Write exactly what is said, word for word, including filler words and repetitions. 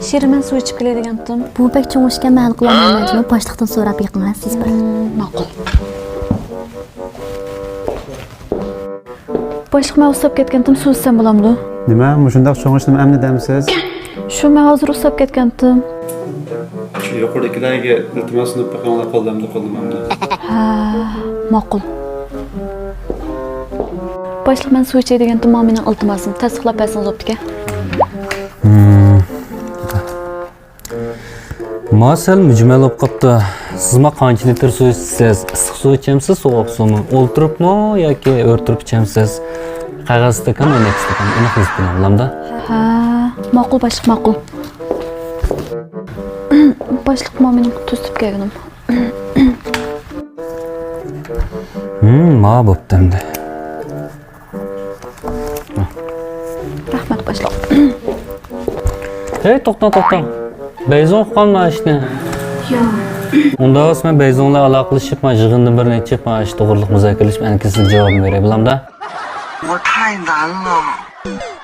شىرىن، مەن سۇ ئىچىپ كېلەي دېگەنتىم. بۇ بەك چوڭ ئىشكەن، مەن قىلالمايمەن. باشلىقتىن سوراپ بېقىڭ، سىز بار. مم، ماقۇل. باشلىق، مەن ئۇسساپ كەتكەنتىم، سۇ ئىچسەم بولامدۇ؟ نېمە، مۇشۇنداق چوڭ ئىشنىمۇ ئەمدى دەمسىز؟ شۇ، مەن ھازىر ئۇسساپ كەتكەنتىم. شۇ يۇقىرىدىكىلەرگە ئىلتىماس سۇنۇپ بېقىڭلار، قوللامدۇ، قوللىمامدۇ؟ ھە، ماقۇل. باشلىق، مەن سۇ ئىچەي دېگەنتىم، ماڭا مېنىڭ ئىلتىماسىم تەستىقلاپ بەرسىڭىز بوپتىكەن. مم. ما سەل مۈجمەل بولۇپ قاپتۇ. سىزما قانچە لىتىر سۇ ئىچىسىز؟ ئىسسىق سۇ ئىچەمسىز، سوغۇق سۇمۇ؟ ئولتۇرۇپمۇ ياكى ئۆرە تۇرۇپ ئىچەمسىز؟ قەغەز ئىستاكان، ئەينەك ئىستاكان، ئېنىق يېزىپ بېرىڭ، بولامدا؟ ھە، ماقۇل باشلىق، ماقۇل. باشلىق، مانا مېنىڭ تۈزىتىپ كەلگىنىم. ھىم، ما بوپتۇ ئەمدى. رەھمەت باشلىق. ھەي، توختاڭ، توختاڭ. بەيزۇڭ ئۇققانما ئىشنى؟ ياق. ئۇنداق بولسا مەن بەيزۇڭ بىلەن ئالاقىلىشىپ، ما يىغىندىن بىرنى ئېچىپ، ما ئىش توغرىلىق مۇزاكىرىلىشىپ، ئەنە كېيىن سىزگە جاۋابىنى بېرەي، بولامدا؟ 我太难了。